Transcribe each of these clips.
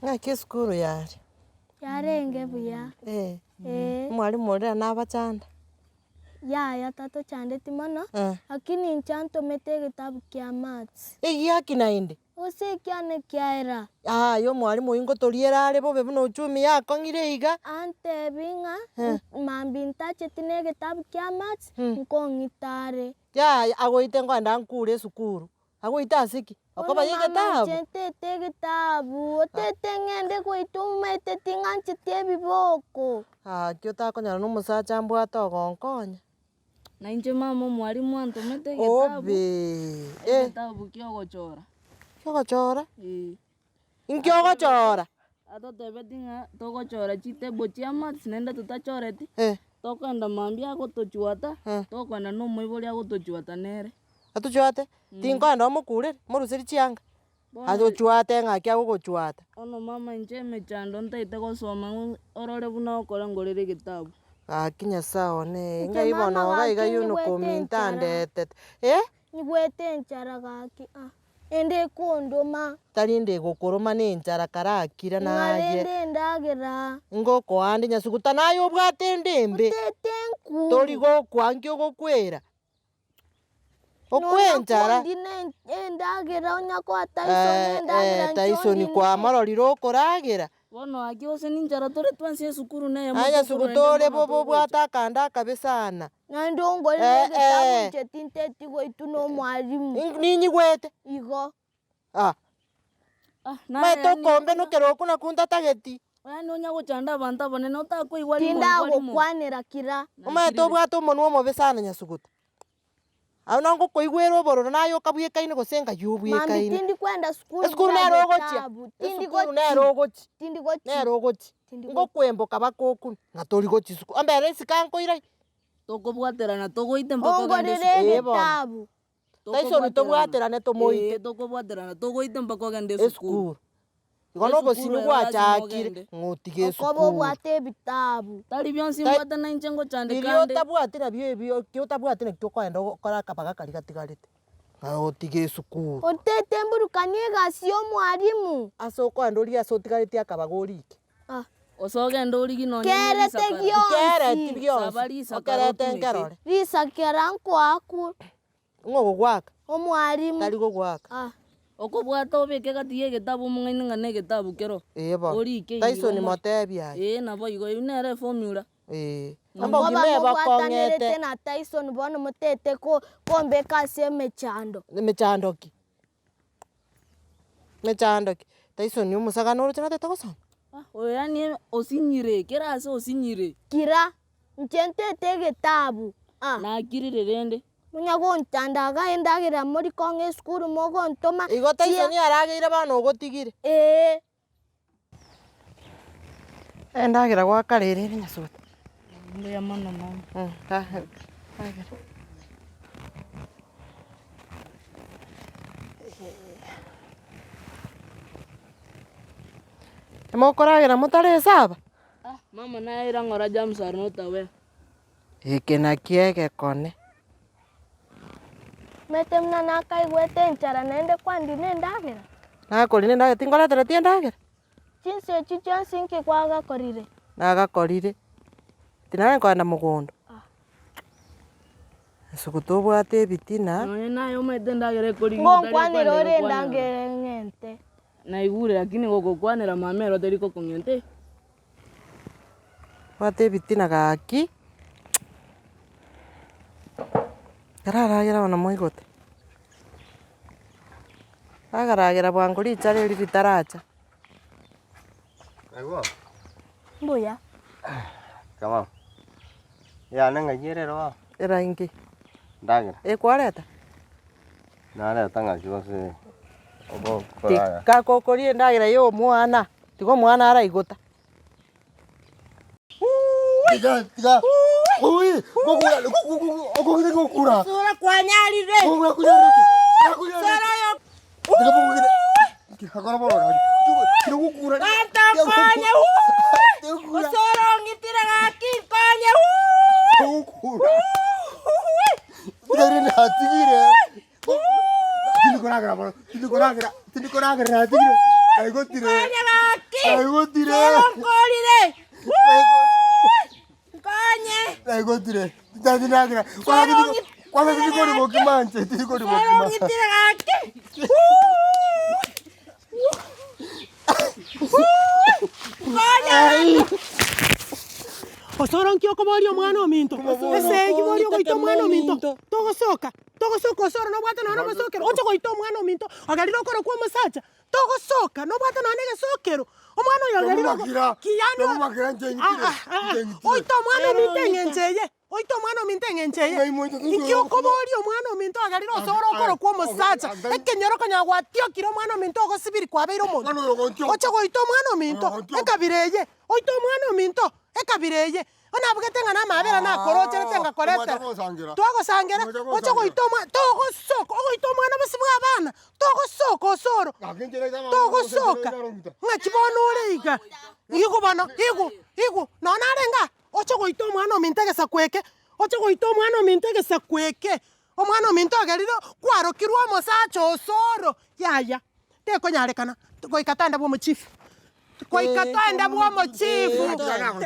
Ng'aki esukuru yare? Yarenge buya. Eh. Ee. Omwalimu oria nabachanda? Yaya tatochandeti mono, Eh. lakini inche antomete egetabu kia maths. Egiaki naende? Gose ekiane kiaera. Yaya omwalimu oyio ngotoriera are bobe buna uchumi yakong'ire iga. Antebi ng'a Eh. mambia ntacheti na egetabu kia maths, Mm. nkong'ita are. Yaya agoite nkoenda nkure esukuru, agoite ase ki? Bono Okoba mama egetabu? inche ntete egetabu, otete ng'ende goita omaete ting'ancheti ebiboko. Gaki otakonyora na omosacha mbwate ogonkonya. Na inche mama omwalimu antomete egetabu, Obe! Eh. egetabu kia ogochora. Kia ogochora? Eh. Inki ogochora? Atotebeti ng'a togochora chitable chia maths naende totachoreti, Eh. tokogenda mambia agotochwata, Eh. tokogenda na omoibori agotochwata nere. Atochwate? Tinkoenda omokurere, moruserie chianga? Bono Agochwate ng'aki agogochwata? Bono mama inche emechando ntaete gosoma ng'o orore buna okore ngorere egetabu. Gaki Nyasae one, Inche ng'ai mama bono iga iga gaki uniform nyigwete enchara. ntandetete, eh? Nyigwete enchara gaki ah. Ende ekondoma. Tari ende egokoroma na enchara karakira Ng'a naye. rende endagera. Ngokoa ande nyasuguta naye obwate ende embe. Otete nkuru. Tori gokwa nki ogokwera? Okwe enchara. Nonya kondina endagera onya koa Tyson endagera inche Tyson ondine. kwamororire okoragera. Bono gaki gose ninchara tore twensi esukuru neyemo Aye tokoro suguta naende ore bono bobe togocha. obwate akande akabe sana. Naende ongorere Eh, egetabu eh. inche tinteti goitwa na omwalimu. Ing- Ninyigwete. Igo. Ah. Ah, naye Omanyete yaani okombenokera okwo nakwo ntatageti. yaani onya gochanda abanto abanene otakoigwa rimo igwa rimo. Tindagokwanera kira. Omanyete obwate omonwa omobe sana nyasuguta. Abwo nabo ngokoigwera obororo naye okabwekaine gose ng'ai Mambia obwekaine. tindi kwenda sukuru Esukuru buna nere ogochia, getabu. Tindi esukuru nere gochi. ogochia, Tindi gochi. nere ogochia. Tindi gochi. Ngokwemboka baka okune, ng'a tori gochia sukuru, ombere isiko nkoira Tokobwaterana togoite mpaka ogende Ongorere esukuru. Eh, bono. egetabu. Tyson tobwaterane tomoite. Ee, tokobwaterana togoite mpaka ogende esukuru. Esukuru. Igo na Esukuru obosinyo ero lazima gwachakire ogende. ng'a otige Okoba esukuru. obwate ebitabu. Tari bionsi Tai- mbwate na inche ngochandeka Riria nde. otabwati nabio ebio ki otabwati naki okoenda okore akabaga karia gatigarete, ng'a otige esukuru. Otete mburukanie egasi ya omwalimu. Ase okoenda origie ase otigaretie akabaga orike. Ah. Gose ogende origie nonye ne Kerete risakara. gionsi. Nkereti Saba bionsi, risakara okerete otumeke. nkerore. Risakara nkoakwa. Ng'o ogogoaka? Omwalimu. Tari gogoaka. Ah. Okobwata obeke gati ya egetabu omong'aini ng'a na egetabu kero. Ee bono. Orike igo Tyson omoe. motebie aye. Ee nabo igo, eyio nere eformula. Ee. Nkoba Abogima mobwatanerete ebakong'ete. na Tyson bono motete ko kombeka ase emechando. Emechando ki? Emechando ki? Tyson omosagane oroche natete gosoma? Ah, oyo yaani osinyire, kera ase osinyire. Kira, inche ntete egetabu, ah. Nakirire rende. Monya gonchanda iga endagera mori kong'a esukuru mogontoma Igo chia. Tyson arageire bono ogotigire. Ee. Endagera gwakarera ere nyasore. Mbuya mono mama. Ragera. Mokoragera motare esaba? Ah, mama naira ng'ora germs are not aware. Eke nakio egekone. Omanyete buna nakaigwete enchara naende kwandina endagera? Nakorina endagera, tinkoretereti endagera? Chinsa echio chionsi inki kwagakorire? Nagakorire, tinare nkoenda mogondo. Ase tobwate ebitina. Nonye naye omanyete endagera ekorigwa otari Ngonkwanera kwenda ore gokwanera. endagera eng'ente. Naigure lakini gogokwanera mama ero teri kokong'enta eh. Bwate ebitina gaki, kararagera bono moigote, bakaragera bwango richara eri ritaracha. Mbuya. Kamau, yane ng'ai ere ero bono? Era inki? Ndagera. Eh kwareta? Nareta ng'aki gose ogokorara. Tiga kokoria endagera ya omwana, tiga omwana araigota. Tiga, tiga. Ui, gokura, okogire gokura. Sura kwanyarire. Gokura kunyarire. Kunyarire. Tiga bugire. Akora boro. Tiga gokura. Tata nkonye. Gokura. Osoro ong'itire gaki nkonye. Gokura. Tiga rende atigire. Tindi koragera boro. Tindi koragera. Tindi koragera atigire. Aigotire. Nkonye gaki. Naigotire. Soro nkorire. Nkonye. Naigotire. Titati ndagera. Kwanza tiri kwanza tiri kori bokima nche, tiri kori Soro bokima. ong'itire gaki. Osoro nki okoboria omwana ominto? Esegi boria ogoita omwana ominto, togosoka, togosoka osoro nobwate nonye na obosokero, oche goita omwana ominto, ogerire okorokwa omosacha, togosoka nobwate nonye na egesokero, omwana oyo ogerire ogo Tomomakera, ki yaani tomomakera nche ng'itire, nche ng'itire. oite omwana ominto eng'encho eye. Oite omwana ominto eng'encho eye, inki okoboria omwana ominto agarire osore okorokwa omosacha, ekenyoro konya gwatiokire omwana ominto ogosibiri kwabeire omonto, oche goita omwana ominto ekabira eye, oite omwana ominto ekabira eye, bono abugete ng'a namabera nakorocherete ngakoretera, twagosangera, oche goita omwana togosoka ogoita omwana bosio bwa abana, togosoka osoro, togosoka, ng'aki bono ore iga, igo bono, igo, igo, nonye narenge aa. Oche goita omwana ominto egesaku eke, oche goita omwana ominto egesaku eke, omwana ominto ogerire kwarokirwe omosacha osoro, yaya, tekonyarekana, goika toende bwa omochifu, goika toende bwa omochifu,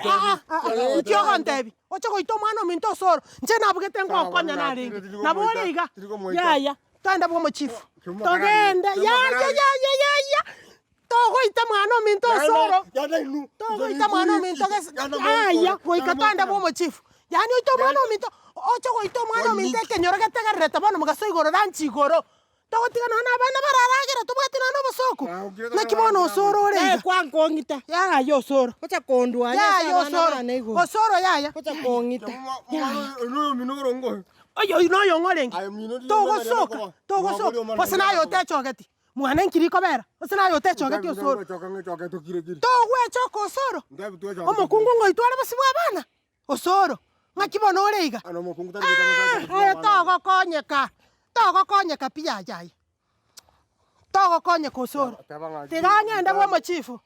aa aa nki ogontebia, oche goita omwana ominto osoro, inche nabugete ngokonya narenge, nabo ore iga, yaya, toende bwa omochifu, togende, yaya yaya yaya. Togoita mwana ominto osoro, togoita mwana ominto gese yaya goika toende bwa omochifu. Yaani oite omwana ominto, oche goita omwana ominto ekenyoro getegererete bono mogaso igoro ranchi igoro, togotiga nonye na abana bararagera tobwati nonye na obosoku, naki bono osoro ore iga. Kwankong'ita. Yaya osoro. Gocha kondwania ase Yaya abana osoro, bane igoro. osoro yaya. Gocha kong'ita. Oyo oyio noyong'o orenge, togosoka, togosoka, gose naye otechogeti. Mwane nki rikobera? Gose naye otechogeti osoro? Togwechoka osoro? Omokungu ngoitware bosio bwa abana? Osoro, ng'aki bono ore iga? Aah aye togokonyeka, togokonyeka pi yaya aye. Togokonyeka osoro. Tiga ng'ende bwa omochifu,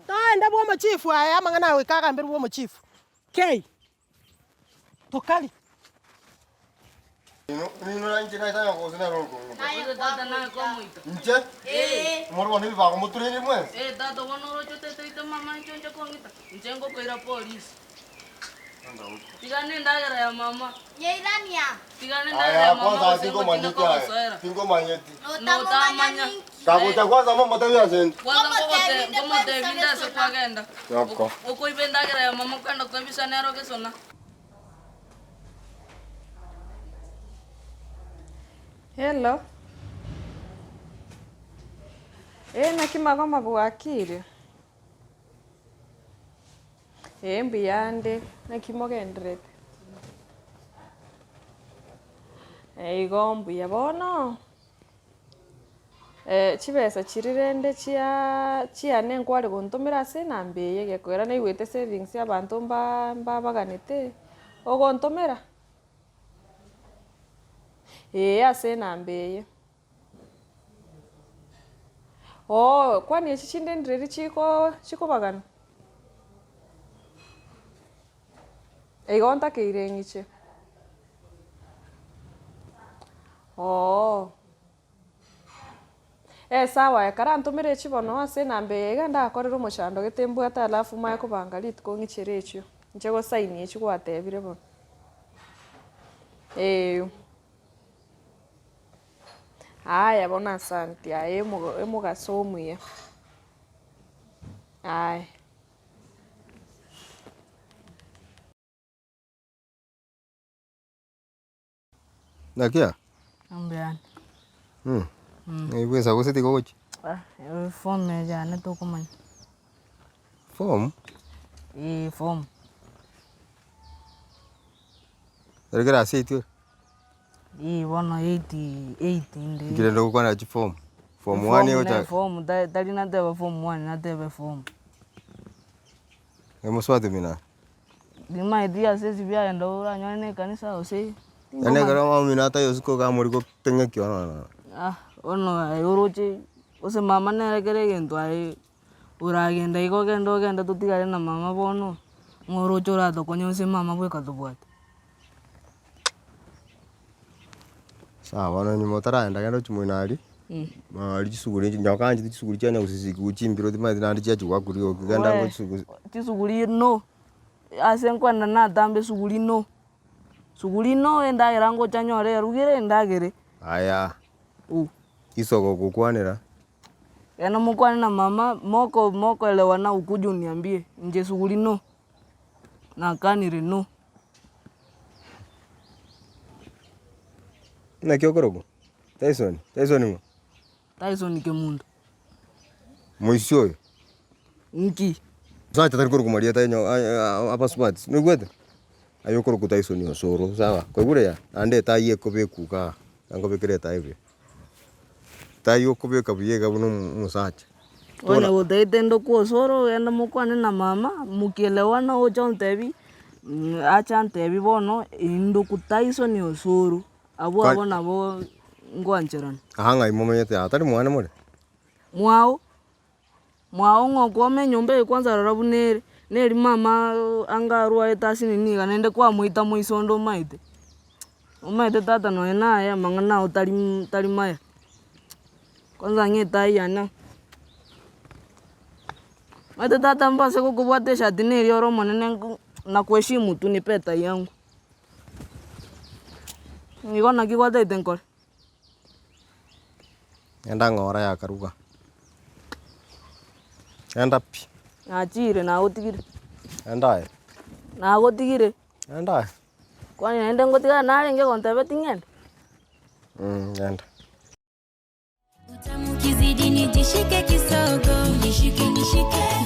toende bwa omochifu aye amang'ana aya goika agamberwe bwa omochifu. Kei, tokari. Oise tata naye komoita. Inche? Morwane ebibago motureire mwensi? Eh, tata bono oroche oteteite mama inche onche kong'ita, inche ngokoira polisi. Tiga nendagera ya mama. Nyeirania. Tiga nendagera Aya ya mama kwanza gose tingomanyeti ngotinda aya. kogosoera. Tingomanyeti. Notamanya. Kagocha kwanza momotebi ase inde. Kwanza nkogote nkomotebi inde ase kwagenda. Yoko. Okoiba endagera ya mama okogenda koebisa nero gesona. Hello. Eh naki magoma bwakire? Eh mbuya nde, naki mogendererete? Eh igo mbuya bono, chibesa chiria rende chiaaa chiane nkware gontomera ase enamba eye gekogera naigwete savings abanto mba mbabaganete, ogontomera? Eeh ase enamba eye. Oo kwani echi chinde ndireri chiko chikobagana? Igo ntakeire ng'iche. Oo. Eh sawa ekero antomire echi bono ase enamba eye iga ndakorere omochando gete mbwate alafu manye kobanga rituko ng'ichere echio, inche gosaini echi gwatebire bono. Eeh. Aya bono asanti aye omogo omogaso omuya, aya. Naki aa? Mbuya Ng'ai bwesa gose tiga ogochia? Form eye yane tokomanya. Form? Eeh form. Ere class eight ore? Eeh bono eight, eight inde. Inki rende ogokwanera chiform? Form one egocha. Form tari nateba form one natebe form. Omosubati omino aye? Timanyeti ase ase biagenda oranyore na ekanisa gose Yaani ekero omomino ataiyo isiko iga amori goteng'ekia nonya nonya. Ah bono aye oroche gose mama nere kera egento aye oragenda igo ogende ogende totigare na mama bono, ng'o oroche oratokonye gose mama bweka tobwate. Sawa bono nyuma otaragenda genda ochie moino aria. Aria chisuguri echi nyoka anchete chisuguri chia nyagusisi chimbiro timanyeti naende chiachia goakwa rioki genda Wee, ngo chisuguri. Chisuguri no, ase nkoenda natambe esuguri no, suguri no endagera ngocha nyore erugire endagere. Aya, Uh. iso gogokwanera. Genda mokwane na mama, moko mokoelewana ukuje uniambie, inche suguri no, nakanire no. Naki okorokwa? Tyson, Tyson ng'o? Tyson Kemunto. Moisia oyo? Nki? Osacha tari korokwa marieta enyo abasubati, noigwete? Aye okorokwa Tyson Osoro, sawa, kwaigure yaya? Naende etai ekobekwa igaa, nkobekere etai buya. Etai okobeka buya iga buna omosacha. Onye gotagete ndokwe osoro ogende mokwane na mama, mokielewana oche ontebi, ache antebi bono indokwe Tyson Osoro. Abwo abwo nabo ngwancherana. Aa ng'ai momenyete aa tari mwane more? Mwao, mwao ng'a okwama enyomba eye kwanza rora buna ere, neri mama anga arwarete ase nini iga naende kwamoita moiso onde omaete, omaete tata nonye naye amang'ana ao tari tari maya, kwanza ng'a etai yane aa. Omanyete tata mbase gokobwata eshati neri ore omonene nko nakuheshimu tu nipe etai yangu. Igo naki gwataete nkore? Enda ng'ora yakaruga. Enda pi. Nachire nagotigire. Enda aye. Nagotigire. Enda aye. Kwani naende ngotigara narenge gontebeti ng'ende? Enda. Utamu ukizidi nijishike kisogo, nishike nishike.